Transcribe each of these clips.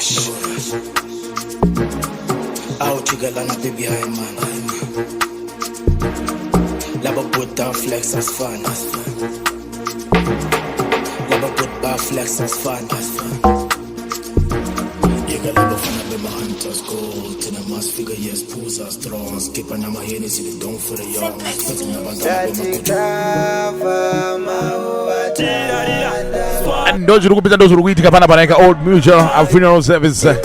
Rush. Awujikelana baby, hayi man. Laba buta flex as fun. Laba buta flex as fun. Yeka laba fana bema hunters go. Thina masifika, yes, phuza strong. Skipper nama Hennessy, the don't for the young. Futhi nabantwana bema. Ndo zviri kupisa, ndo zviri kuitika pana panaika Old Mutual Funeral Service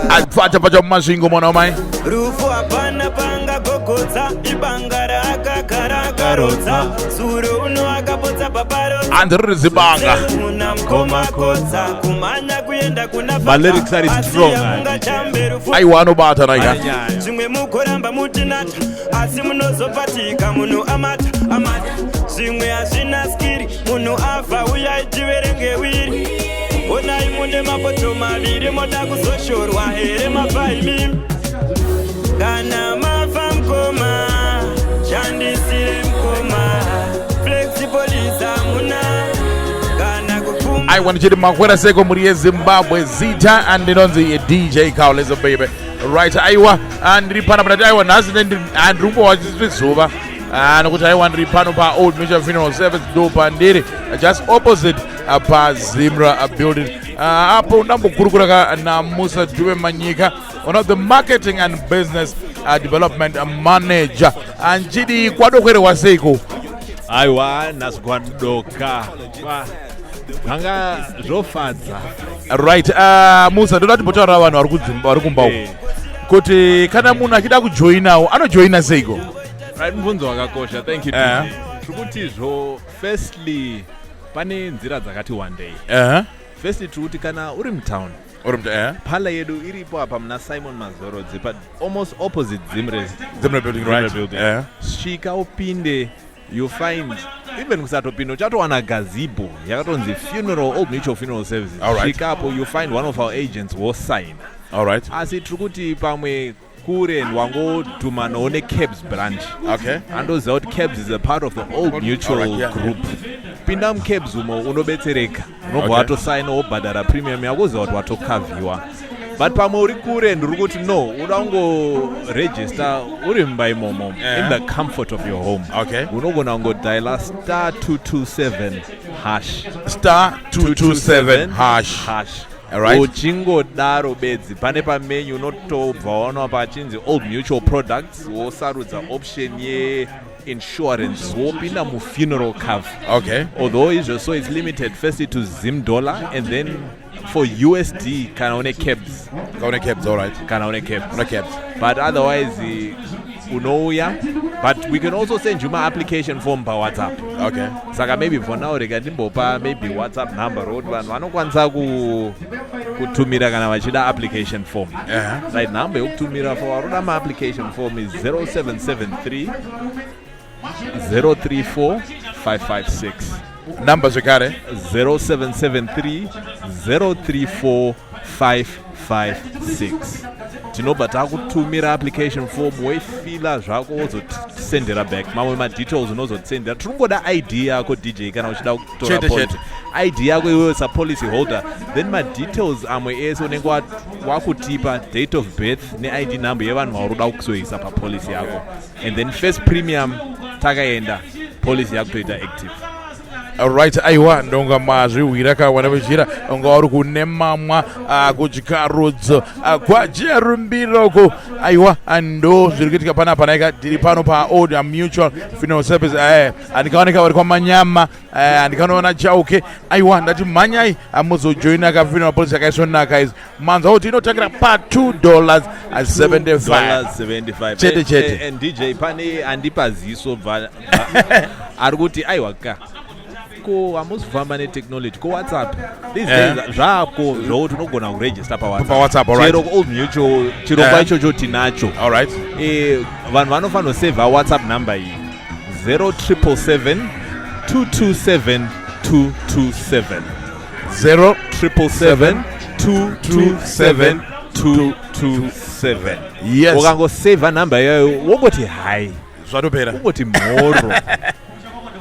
apfacha pacha muMasvingo, mwana wamai. Rufu hapana pangagogodza, ibanga raakagara akarotsa, suro uno akapotsa paparotsa. Hanzi riri zibanga. Kuna mukomakotsa kumhanya kuenda kuna. Malyrics ari strong. Ungatambe rufu. Aiwa, anobata naika. Anyanya. Zvimwe mugoramba mutinata, asi munozopatika munhu amata amata. Zvimwe hazvina skiri, munhu afa, uyai tiverenge wiri. Onai mune mapoto maviri, moda kuzoshorwa here mafaimi? Kana mafa mukoma, shandisire mukoma flexipolice, hamuna kana kupfuma. Aiwa, ndichiti makwera seko muri yeZimbabwe. Zita andinonzi DJ Kauleza baby, right? Aiwa, ndiri pano panati, aiwa, nhasi handiri kumbowa zuva, nokuti aiwa, ndiri pano paOld Mutual Funeral Service, ndo pandiri, just opposite paZimra building. Apo ndambokurukura naMusa Dube Manyika, one of the marketing and business development manager. Anchidi kwadokwerehwa seiko? Aiwa, nhasi kwadoka zvanga zvofadza. Right, Musa, ndoda timbotaurira vanhu vari kumba uko kuti kana munhu achida kujoinawo, anojoina seiko? Right, mubvunzo wakakosha, thank you. DJ. Tiri kutizvo, firstly, pane nzira dzakati wandei. Firstly, tiri kuti kana uri mutown, Uri parlour yedu iripo apa muna Simon Mazorodzi, but almost opposite Zimre. Zimre building, Zimre right. building. Svika upinde, you find, even kusatopinda uchatowana gazebo yakatonzi funeral, Old Mutual Funeral Services. Svikapo, you find one of our agents, wosaina. All right. Asi tiri kuti pamwe kure, wangodhumanawo neCabs branch. Andoziva kuti Cabs is a part of the Old Mutual group. Pinda muCabs umo, unobetsereka, unobva watosaina, wobhadhara premium yako, uziva kuti watokavhiwa. But pamwe uri kure, ndiri kuti no, uda kungoregister uri mumba imomo, in the comfort of your home, unogona kungodiala *227#. *227#. Hash. Alright. Uchingodaro bedzi, pane pamenu unotobva waona pachinzi Old Mutual Products, wosarudza option yeinsurance, wopinda mufuneral cover. Although izvo so it's limited firstly to Zim dollar and then for USD kana une Cabs. Kaune Cabs, all right. Kana une Cabs. Une Cabs. But otherwise, unouya, but we can also send you maapplication form paWhatsApp. Saka maybe for now rega ndimbopa maybe WhatsApp number rokuti vanhu vanokwanisa kutumira kana vachida application form. Right, number yekutumira for varoda maapplication form is 0773 034 556. Number zvekare? 0773 034 556. Tinobva takutumira application form, woifila zvako, wozotisendera back mamwe madetails. Unozotisendera, tiri kungoda ID yako, DJ, kana uchida kutora Chete, policy. ID yako iwewe sapolicy holder, then madetails amwe ese unenge wakutipa date of birth neid number yevanhu vauri kuda kuzoisa papolicy yako, and then first premium takaenda, policy yakutoita active. Right, aiwa, ndonga mazvihwira kawana vechira unga uri kune mamwa kuchikarudzo kwacherumbiroko. Aiwa, ndo zviri kuitika panapa naika tiri pano paOld Mutual Funeral Service. Andikaoneka vari kwamanyama, andikanoona chauke. Aiwa, ndati mhanyai amuzojoina kafuneral policy yakaisvonaka izvi. Manzwa kuti inotangira pa $2.75. 75. Chete, chete. And DJ, pane andipa ziso ari kuti, aiwa ka, ko hamusi kufamba netechnology? Ko WhatsApp these days zvako zvokuti unogona kuregister PaWhatsApp, all right. Chero Old Mutual chirongwa ichocho tinacho. All right. Vanhu vanofanira kusevha WhatsApp number iyi, 0777 227 227. 0 777 227 227. Yes. Ukangosevha nhamba iyoyo, wongoti hi. Zvatopera. Ungoti mhoro.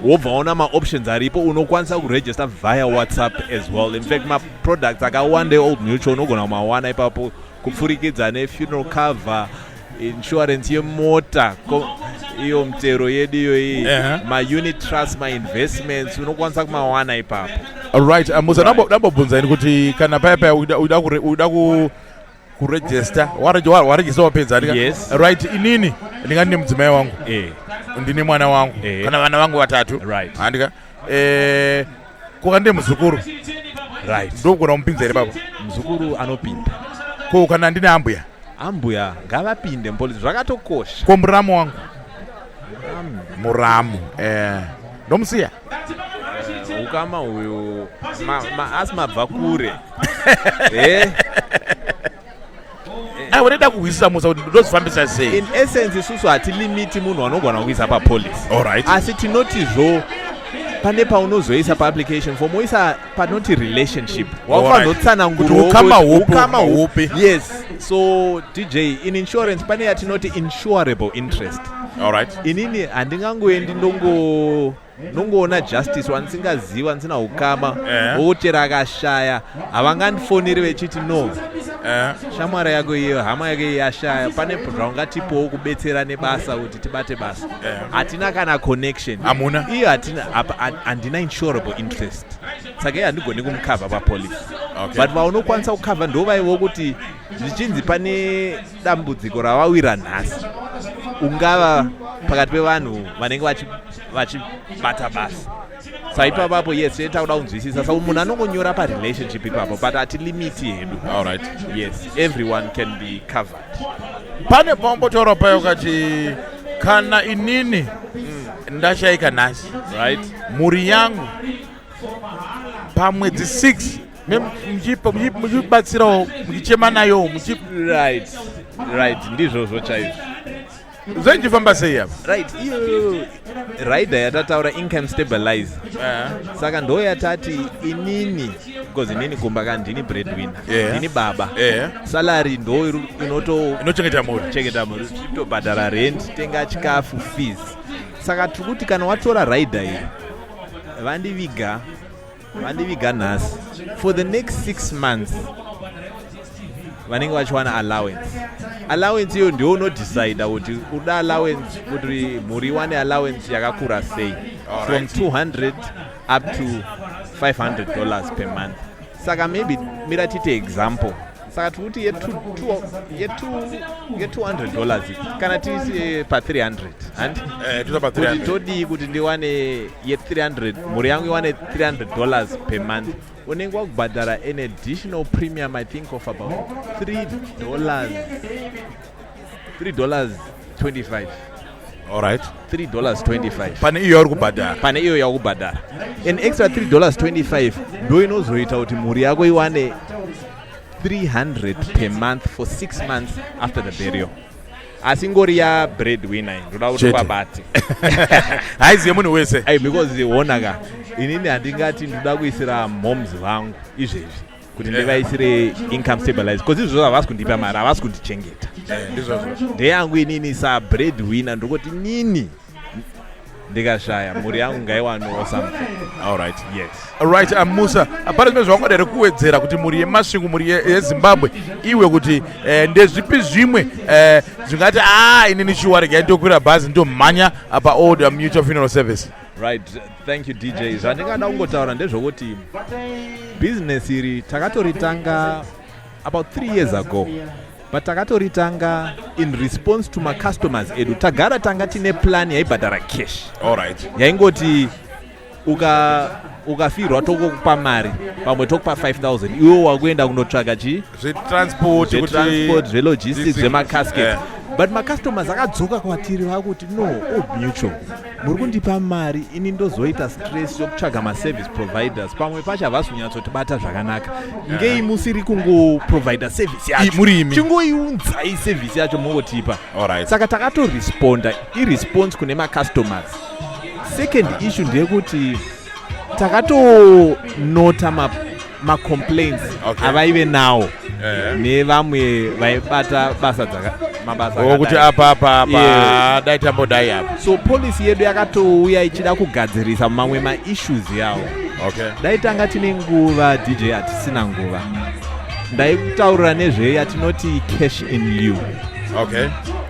Wobva waona maoptions aripo. Unokwanisa kuregister via WhatsApp as well. In fact, maproducts akawanda eOld Mutual unogona kumawana ipapo, kupfurikidza nefuneral cover, insurance yemota, iyo mutero yedu iyoyi, maunit trust, mainvestments, unokwanisa kumawana ipapo. Right, Musa, ndambobvunza ini kuti kana paya paya uida kuregister, waregister, wapedza Yes. Right, inini ndinga ndine mudzimai wangu, ndine mwana wangu, kana vana vangu vatatu, handika? Ko ndine muzukuru, ndogona kumupinza here papo? Muzukuru anopinda. Ko kana ndine ambuya? Ambuya ngavapinde mupolisi, zvakatokosha. Ko muramu wangu? Muramu, ndomusiya? Ukama uyu asi mabva kure. Aiwa, ndida kuhwisisa, Musa, kuti ndozifambisa sei. In essence, isusu hatilimiti munhu anogona kuisa papolicy, asi tinotizvo pane paunozoisa paapplication form, woisa panoti relationship. Kuti ukama hupi? Wafanotsanangura Hupi? Yes. So DJ, in insurance pane yatinoti insurable interest. Inini handingangoendi ndongoona Justice wandisingaziva, ndisina ukama, wotera akashaya, havangandifoneri vechiti, "No, shamwari yako iyo, hama yako iyo yashaya, pane zvaungatipowo kubetsera nebasa kuti tibate basa." Hatina kana connection. Hamuna. Iyo hatina, handina insurable interest, saka iye handigoni kumukavha papolicy. But vaunokwanisa kukavha ndo vaivo kuti zvichinzi pane dambudziko ravawira nhasi, ungava pakati pevanhu vanenge vachibata basa. Saipapapo, yes, tinenge takuda kunzwisisa. Saka munhu anongonyora parelationship ipapo, but hatilimiti hedu. Yes, everyone can be covered. Pane paumbotaura payo ukati kana inini ndashayika nhasi, mhuri yangu pamwedzi 6 muchibatsirawo, muchichema nayo, Right, ndizvozvo chaizvo. Zvenjifamba sei apa? Right, iyo rider yatataura, income stabilizer, saka ndo yatati inini, because inini kumba ka ndini breadwinner, ndini baba, salary ndo inoto inochengeta mhuri. Chengeta mhuri, tobhadhara rent, tenga chikafu, fees. Saka tiri kuti kana watora rider iyi, vandiviga nhasi, for the next 6 months vanenge vachiwana allowance. Allowance iyo ndiyo unodecida kuti uda allowance, kuti mhuri iwane allowance yakakura sei, from 200 up to $500 per month. Saka maybe mira tiite example. Saka tiri kuti ye$200, kana tiise pa300, handi? Toisa pa Kuti 300. todii kuti ndiwane ye300, mhuri yangu iwane $300 per month? Unenge wakubhadhara an additional premium, I think, of about $3, $3.25. $3.25. Pane iyo yauri kubhadhara. Pane iyo yakubhadhara, an extra $3.25 ndo inozoita kuti mhuri yako iwane 300 per month for 6 months after the burial. Asi ngori yabreadwinner iyi, ndoda kuti Chete. vabate. Haiziye munhu wese. Ai, because ona ka, inini handingati ndoda kuisira moms vangu izvezvi kuti ndivaisire income stabilize, because izvozvo havasi kundipa mari, havasi kundichengeta. Ndizvozvo. Ndeyangu inini sabreadwinner, ndokoti nini ndikashaya, mhuri yangu ngaiwanewo something. Yes. Right, Musa, pane zvimwe zvawangada here kuwedzera kuti mhuri yeMasvingo, mhuri yeZimbabwe iwe, kuti ndezvipi zvimwe zvingati a inini shuwa regai ndokwira bhazi ndomhanya paOld Mutual Funeral Service? Right, thank you, DJ. Zvandingada kungotaura ndezvokuti bhizinesi iri takatoritanga about 3 years ago, but takatoritanga in response to macustomers edu. Tagara tanga tine plan yaibhadhara cash, yaingoti ukafirwa tokokupa mari, pamwe tokupa 5000, iwe wakuenda kunotsvaga chii? Zvetransport. Zvetransport, zvelogistics, zvemacasket. But macustomers akadzoka kwatiri vakuti, "No, Old Mutual, muri kundipa mari, ini ndozoita stress yokutsvaga maservice providers, pamwe pacho havasi kunyatsotibata zvakanaka. Ngei musiri kungoprovida service yacho? Muri imi. Chingoiunzai service yacho mongotipa." Saka takatoresponda, iresponse kune macustomers. Second issue ndeyekuti takatonota macomplaints avaive nawo nevamwe vaibata basa dzaka mabasa Wokuti akadai. apa apa apa, Yeah. dai tambodai apa. So policy yedu yakatouya ichida kugadzirisa mamwe maissues yawo. Dai tanga tine nguva, DJ, hatisina nguva, ndaikutaurira nezvei yatinoti cash in lieu.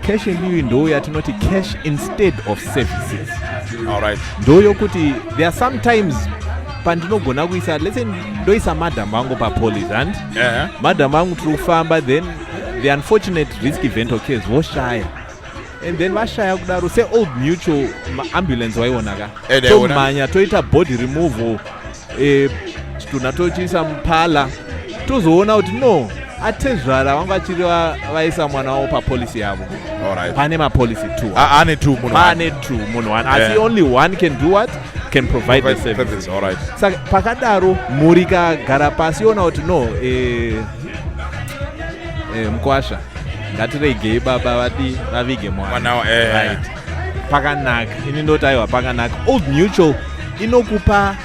Cash in lieu ndo yatinoti cash instead of services. All right. Ndo yokuti there are sometimes pandinogona kuisa, let's say ndoisa madam vangu papolicy and madam vangu tiri kufamba, then the unfortunate risk event occurs, voshaya, and then vashaya kudaro, seOld Mutual maambulance waiona ka? Ndaiona. Tomhanya, toita body removal, chitunha tochiisa mupala, tozoona kuti no, atezvara vanga vachiri vaisa mwana wavo papolicy yavo. All right. Pane mapolicy two. Ah, ane two munhu one. Pane two munhu one, asi only one can do what? Can provide the service. Service, all right. Saka pakadaro mhuri ikagara pasi yoona kuti no, mukwasha, ngatiregei baba vadi vavige mwana. Mwana. Right, pakanaka. Ini ndoti aiwa, pakanaka. Old Mutual inokupa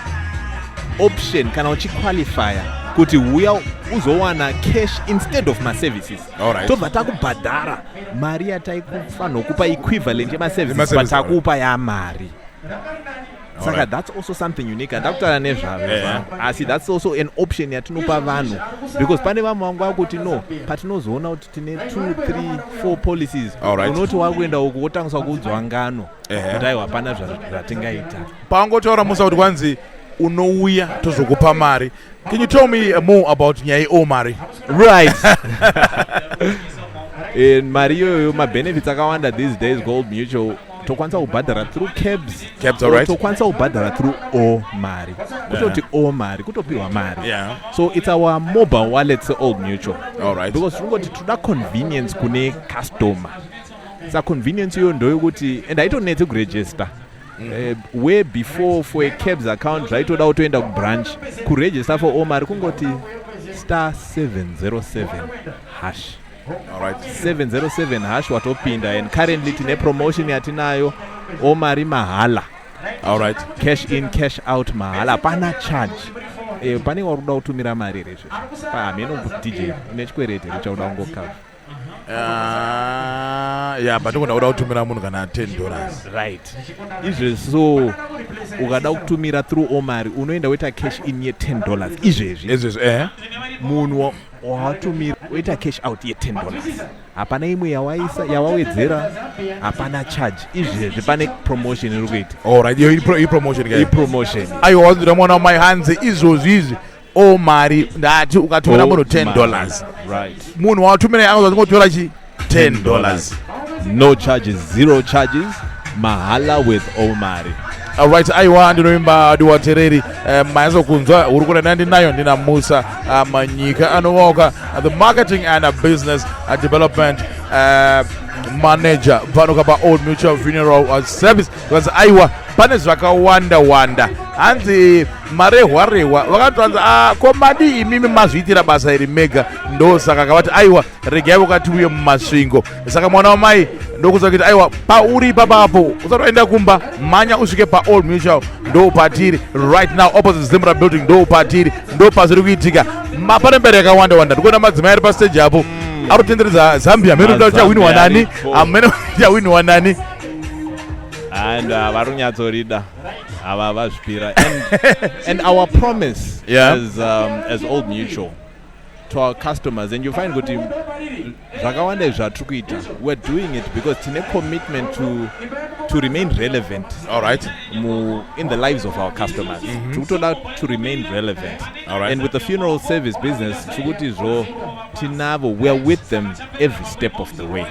option kana uchiqualifya kuti uya uzowana cash instead of maservices. All right. Tobva takubhadhara mari yataikufanira kupa, equivalent yemaservices, Yemaservices, but takupa yamari. Saka that's also something unique. Handakutaura nezvazvo zvangu, asi that's also an option yatinopa vanhu, because pane vamwe vangu vakuti no, patinozoona kuti tine 2 3 4 policies, unoti wakuenda uku wotangisa kuudzwa ngano kuti aiwa, hapana zvatingaita. Pangotaura Musa kuti kwanzi unouya tozokupa mari, can you tell me more about nyaya yeOmari? Right. Mari iyoyo, mabenefits akawanda these days. Old Mutual tokwanisa kubhadhara through cabs. Cabs, alright. Tokwanisa kubhadhara through o mari, kutoti o mari, kutopiwa mari. So it's our mobile wallet seOld Mutual, because tinongoti toda convenience kune customer. Sa convenience iyoyo ndoyokuti, and haitonetsi kuregister. Where before for a cabs account zvaitoda kutoenda kubranch, kuregister for Omari kungoti *707#. All right. 707#, watopinda. And currently tine promotion yatinayo, Omari mahala. All right. Cash in, cash out mahala, hapana charge. Pane wari kuda kutumira mari here izvezvi? Pamheno, DJ, une chikwereti here chauda kungokava? Yeah, but ndogona kuda kutumira munhu kana $10. Right, izvezvi so ukada kutumira through Omari, unoenda woita cash in ye$10 izvezvi. Izvezvi. Munhu wawatumira woita cash out ye$10, hapana imwe yawaisa yawawedzera, hapana charge. Izvezvi pane promotion iri kuita. All right, iyo ipromotion ke. Ipromotion. Aiwa, wanzira mwana wamai, hanzi izvozvi izvi Omari, ndati ukatumira munhu $10, munhu watumira anoza chi $10. No charges, zero charges, mahala with Omari. Alright, aiwa, ndinoimba diwatereri, mayazokunzwa hurukuro yandinayo ndina Musa Manyika, anovoka the marketing and business development manager pano kapa Old Mutual Funeral Service. Vanzi aiwa, pane zvakawanda wanda, hanzi marehwa rehwa vakati vanzi, "Ah, ko madi imimi mazviitira basa iri mega?" Ndosaka kavati aiwa, regai vakati uye muMasvingo. Saka mwana wamai, ndokuza kuti aiwa, pauri ipapapo usati waenda kumba, mhanya usvike paOld Mutual. Ndo patiri right now, opposite Zimra building, ndo patiri, ndo pazviri kuitika. Pane mberi yakawanda wanda, ndikuona madzimai ari pastage apo ari kutenderedza Zambia mene kuda chawinwa nani. Aripo. Amene chawinwa nani? And vari kunyatsorida ava, vazvipira. And our promise as Old Mutual to our customers, and you find kuti zvakawanda izvi zvatiri kuita, we're doing it because tine commitment to remain relevant All right. in the lives of our customers. Tiri kutoda to remain relevant. All right. And with the funeral service business, tiri kuti zvo tinavo, we are with them every step of the way.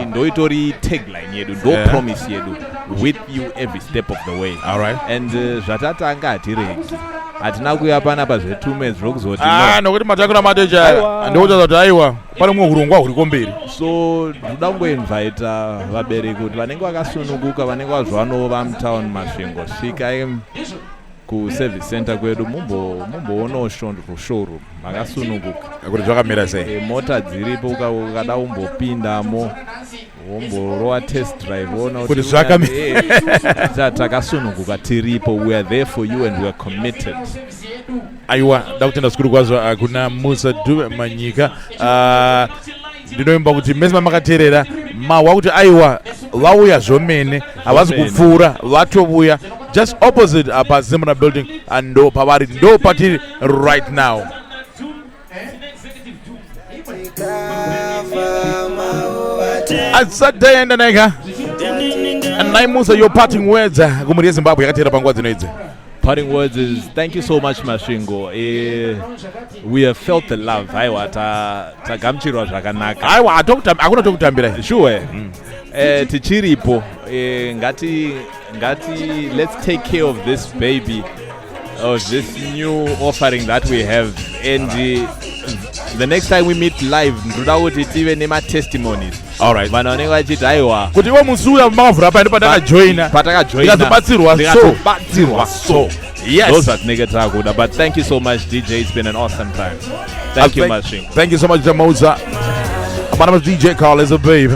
Ndo itori tagline yedu, ndo promise yedu, with you every step of the way. All right. And zvatatanga hatiregi, hatina kuuya panapa zvetume zvokuzoti Ah, no. nokuti matakura matecha. Aiwa. Ndokutaura kuti aiwa, pane mumwe urongwa huriko mberi. So ndoda kungoinvita vabereki kuti vanenge vakasununguka, vanenge vazvanova mutown Masvingo, svikai kuservice center kwedu, mumboonawo showroom makasununguka. Kuti zvakamira sei. Mota dziripo, ukada kumbopindamo womborowa test drive, woona Kuti zvakamira. Takasununguka, tiripo, we are there for you and we are committed. Aiwa, ndakutenda zvikuru kwazvo kuna Musa Dube Manyika. Ndinoimba kuti mese mamakateerera. Mahwa kuti aiwa, vauya zvomene, havasi Zvomene. kupfuura, vatovuya just opposite apa Zimra building, and ndo pavari, ndo patiri right now. Asati taenda naika naimusa, your parting words kumhuri yeZimbabwe yakateera panguva dzino idzi. Parting words is thank you so much, Masvingo. We have felt the love. Aiwa, tagamuchirwa zvakanaka. Aiwa, hakuna tokutambira. Sure. Tichiripo. Ngati let's take care of this baby, of this new offering that we have, and the next time we meet live, ndoda kuti tive nema-testimonies. Vanhu vanenge vachiti, aiwa, kuti iwo musi uya makavhura paende patakajoina, patakajoina, ndikatobatsirwa so. Ndikatobatsirwa so. Yes. Those vatinenge takuda. But thank you so much, DJ. It's been an awesome time. Thank you, Masvingo. Thank you so much, Jamosa. My name is DJ Carl is a babe.